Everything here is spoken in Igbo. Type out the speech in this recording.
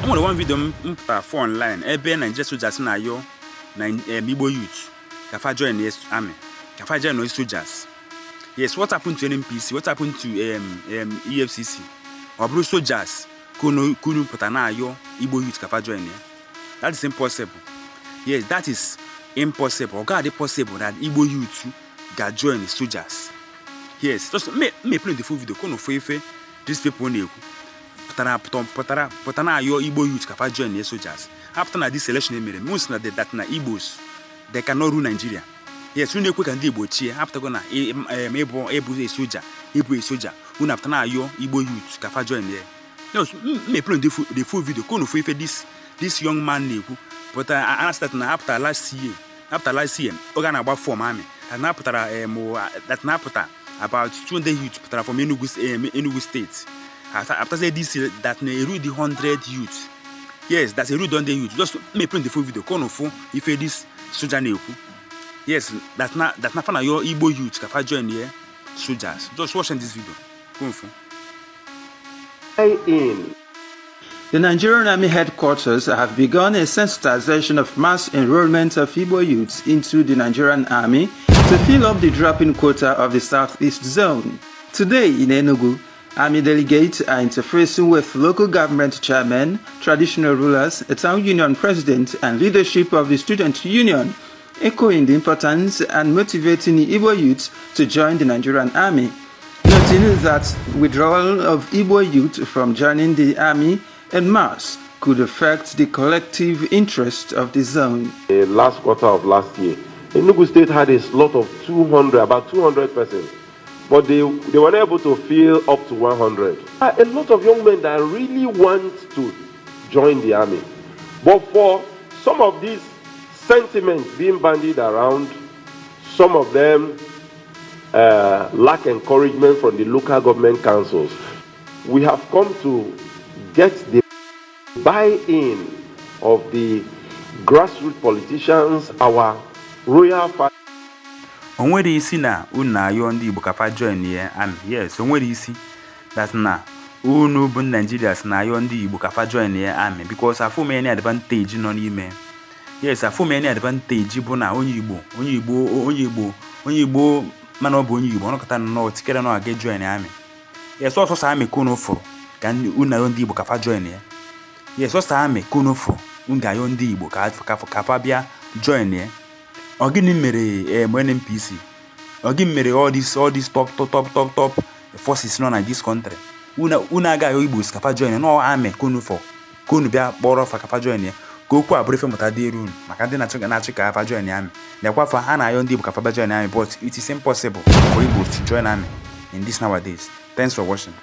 O nwere one video m pụtara for online ebe Nigeria soldiers na-ayọ na Igbo youth ka fa join the army, ka fa join the soldiers. Yes, what happened to NNPC? What happened to EFCC? Ọ bụrụ soldiers ka unu pụta na-ayọ Igbo youth ka fa join ya. That is impossible. Yes, that is impossible. Ọ gaghị possible that Igbo youth ga join the soldiers. Yes, just me play the full video ka unu fụ ife these people na-ekwu. Pụtara pụtara pụta na-ayọ Igbo youth ka fa join the soldiers. Ha pụta na this election emere most na that na Igbos, they cannot rule Nigeria. Yes, unu ekwe ka ndị Igbo chie. Ha pụtago na ịbụ a soldier, ịbụ a soldier. Unu apụta na-ayọ Igbo youth ka fa join ya. Yes, me play the full video ka unu fụ ife this young man na-ekwu. Pụta a na apụtara last year, apụtara last year oge a na-agba form army, that na apụtara that na apụta about 200 youth pụtara from Enugu State. Apụtazie this year that na eru the 100 youth. Yes, that's eru 100 youth. Just me play the full video ka unu fụ ife this soldier na-ekwu. Yes, that na fa na-ayọ Igbo youth ka fa join here soldiers. Just watch this video ka unu fụ. In. The Nigerian Army headquarters have begun a sensitization of mass enrollment of Igbo youths into the Nigerian Army to fill up the dropping quota of the Southeast Zone. Today in Enugu, Army delegates are interfacing with local government chairmen, traditional rulers, a town union president, and leadership of the student union, echoing the importance and motivating the Igbo youths to join the Nigerian Army, noting that withdrawal of Igbo youth from joining the army en masse could affect the collective interest of the zone. The last quarter of last year, Enugu State had a slot of 200, about 200 persons, but they were not able to fill up to 100. A lot of young men that really want to join the army, but for some of these sentiments being bandied around, some of them lack encouragement from the local government councils. We have come to get the buy-in of the grassroots politicians, our royal O nwere isi na unu na-ayọ ndị Igbo ka fa join ya army. Yes, o nwere isi that na unu bụ Nigeria si na-ayọ ndị Igbo ka fa join ya army, because afụ m any advantage nọ n'ime. Yes, afụ m any advantage bụ na onye Igbo, onye Igbo, onye Igbo, onye Igbo, mana ọ bụ onye Igbo ọnọkọta nnọọ tikere na aga join army. Yes, ọsọsọ army ka unu fụrụ ka unu na-ayọ ndị Igbo ka fa join ya. Yes, ọsọ army ka unu fụrụ unu ga-ayọ ndị Igbo ka fa bịa join ya. Ọ gịnị mere NNPC? Ọ gịnị mere all these top top top top top forces nọ na this country? Unu agaghị ayọ Igbo ka fa join ya nọ army ka unu fọ ka unu bịa kpọrọ fa ka fa join ya. Ka okwu a bụrụ ife mmụta dịrị unu maka ndị na-achị ka fa join army. Lekwa fa, ha na-ayọ ndị Igbo ka fa bịa join army, but it is impossible for Igbo to join army in this nowadays. Thanks for watching.